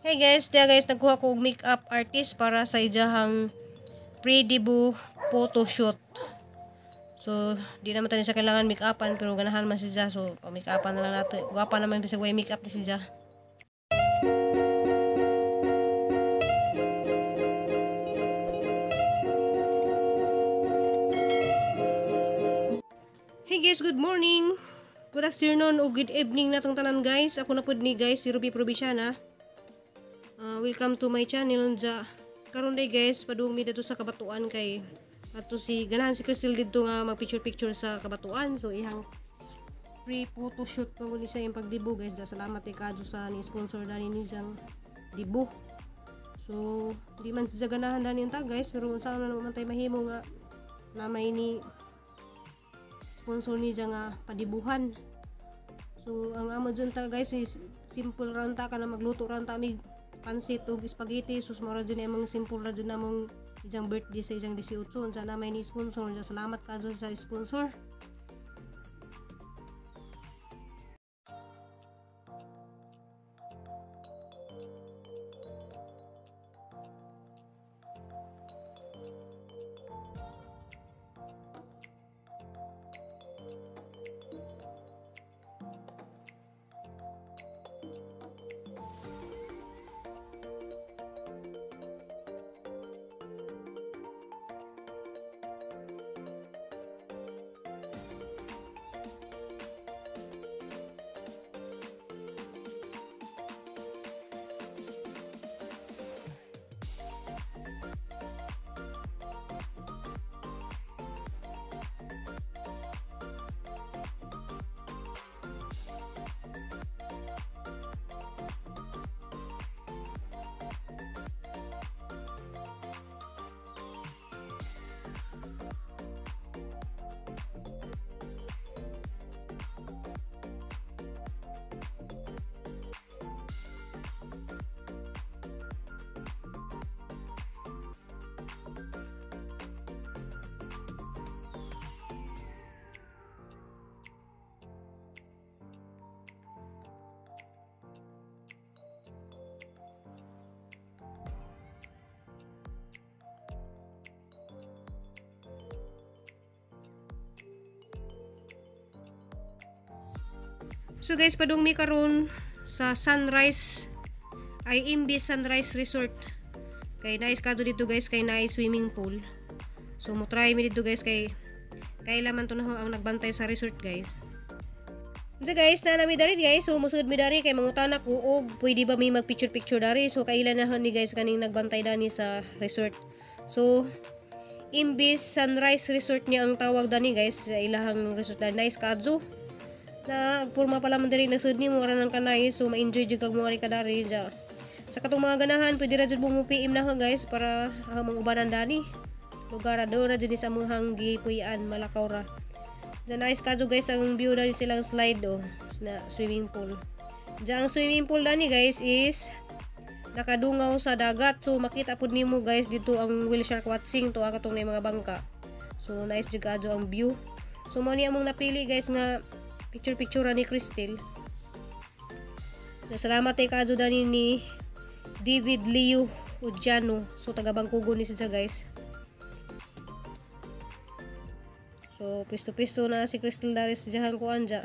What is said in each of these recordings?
Hey guys, diya guys, nagkuha ko og makeup artist para sa ijahang pre-debut photoshoot. So, di naman tayo sa kailangan make-upan, pero ganahan man siya. So, pa-make-upan na lang natin. Gwapa naman bisag way make-up ni siya. Hey guys, good morning. Good afternoon o good evening na tong tanan, guys. Ako na pud ni, guys, si Ruby Provisiana. Welcome to my channel. Ja. Karon day, guys, padung mi didto sa Kabatuan kay ato si ganahan si Crystal didto nga mag picture picture sa Kabatuan. So ihang pre photo shoot pa ni sa iyang pagdebut, guys. Ja, salamat kay kadto sa ni sponsor dani ni siyang debut. So di man siya ganahan dani unta, guys, pero unsa na naman tay mahimo nga na may ni sponsor ni siya nga padibuhan. So ang amo dyan ta, guys, is simple ra ta kana magluto ra ta mig pansit ug spaghetti. Sus, mao ra jud among simple ra jud namong ijang birthday sa ijang 18. Unsa na may ni sponsor. Unsa, salamat kadto sa sponsor. So guys, padung mi karon sa Sunrise ay Imbi Sunrise Resort. Kay nice kadto dito, guys, kay nice swimming pool. So mo try mi dito, guys, kay kailan man to na ang nagbantay sa resort, guys. So guys, na nami dari, guys. So musud mi dari kay mangutana ko og pwede ba mi mag picture picture dari. So kailan na ni, guys, kaning nagbantay dani sa resort. So Imbis Sunrise Resort niya ang tawag dani, guys, sa ilahang resort dani. Nice kadto. Na purma pala man diri nagsud nimo ra nang kanay, so ma-enjoy jud kag mo ka dari ja. Sa katong mga ganahan, pwede ra jud mo PM na ha, guys, para among ubanan dani. Lugar ra do ra jud ni sa among gipuy-an, malakaw ra. Diyan nice kadto, guys, ang view dani silang slide oh na swimming pool. Diyan ang swimming pool dani, guys, is nakadungaw sa dagat. So makita pud nimo, guys, dito ang whale shark watching to katong na mga bangka. So nice jud kadto ang view. So mo ni among napili, guys, nga picture picture ni Crystal. Salamat kay kadto dani ni David Leo Udiano. So taga Bangkugo ni siya, guys. So pisto-pisto na si Crystal Daris diyan kuan ja.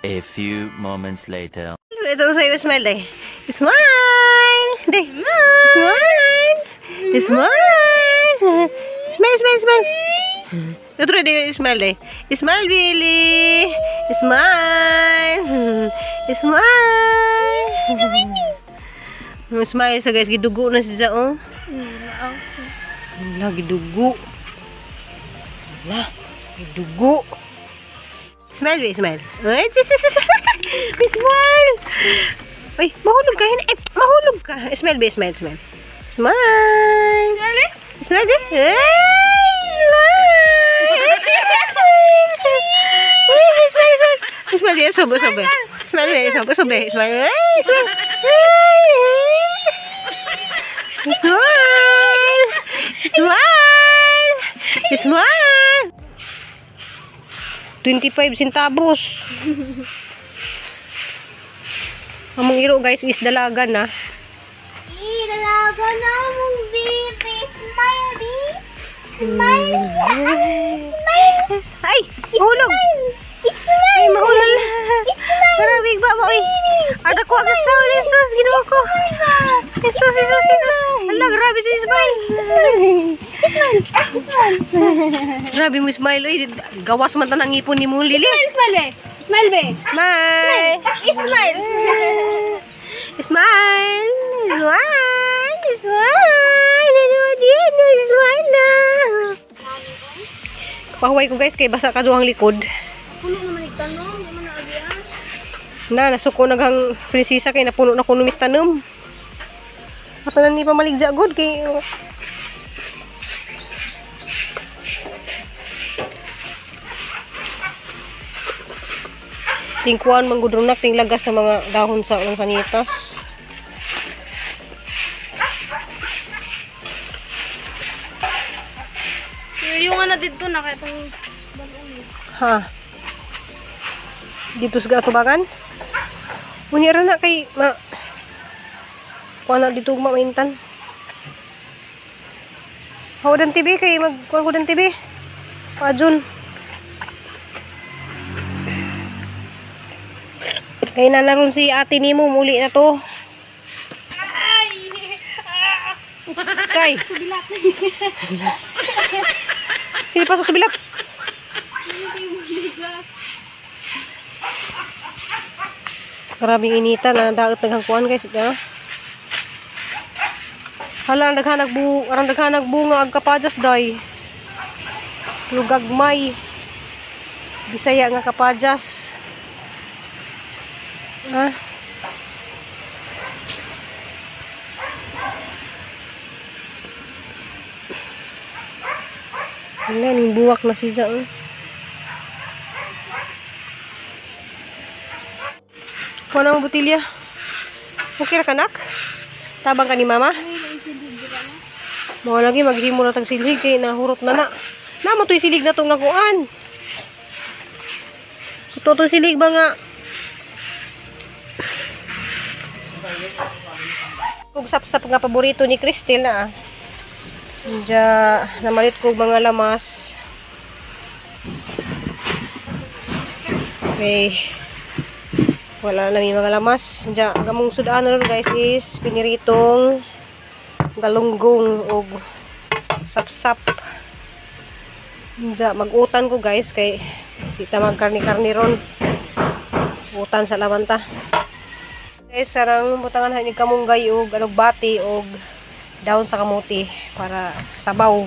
A few moments later. Ito sa iyo, smile day. Smile! Day. Smile! Smile! Smile, smile, smile. Ito rin, smile day. Smile, Billy! Smile! Smile! Smile sa guys, gidugo na siya, oh. Wala, gidugo. Wala, gidugo. Smile, Billy, smile. Ay, smile! Ay, mahulog ka. Ay, mahulog ka. Smile, Billy, smile, smile. Smile! Smile, Billy. Ay, smile! Smile! Smile, smile. Smile, Billy. Sobe, sobe. Smile, Billy. Sobe, sobe. Smile. Ay, smile. Ay, smile! Smile! Smile! 25 centavos. Among iro guys is dalaga na. Dalaga na mong baby. Smile, baby. Smile. Smile. Ay, mahulog. Smile. Ay, mahulog. Grabe ba ba oy. Ada ko agas daw Jesus, Ginoo ko. Jesus, Jesus, Jesus. Hala, grabe si smile. Smile. Smile. Grabe mo smile oy. Gawas man tanang ngipon ni mo Lili. Smile, be. Smile, be. Smile. Smile. Smile. Smile. Smile. Smile na. Pahuway ko guys kay basa ka duhang likod. Puno naman igtanong, di man na agian. Na nasuko naghang prinsesa kay napuno na kuno mistanom. Ato na ni pamaligja gud kay tingkuan man gud runak ting lagas sa mga dahon sa langsanitas. Yung ano dito na kay itong balong. Ha. Dito sa atubangan. Unya ra na kay ma kuan na dito maintan. Hawa dan TV kay mag kuan ko dan TV. Paadjon. Kay na naron si ate nimo muli na to. Kay. Sige, pasok sa bilat. Maraming inita na daot naghangkuan guys. Ha? Hala, ang daghanag bunga ang kapajas day. Lugagmay. Bisaya nga kapajas. Ha? Wala, ning buwak na siya. Oh. Kuha na ang botilya. Okay ra kanak? Tabang ka ni mama? Mga lagi, maghimo na tag silhig kay nahurot na na. Namo to'y silig na itong nakuan. Ito to'y silig ba nga? Kung sapsap nga paborito ni Cristel na. Diya, namalit ko mga lamas. Okay. Wala na may mga lamas. Diya, ang among sudan ron guys is piniritong galunggong og sapsap. Diya, mag-utan ko guys kay di ta magkarni-karni ron. Utan sa laman ta. Guys, sarang butangan ni kamunggay og alugbati og daon sa kamuti para sabaw.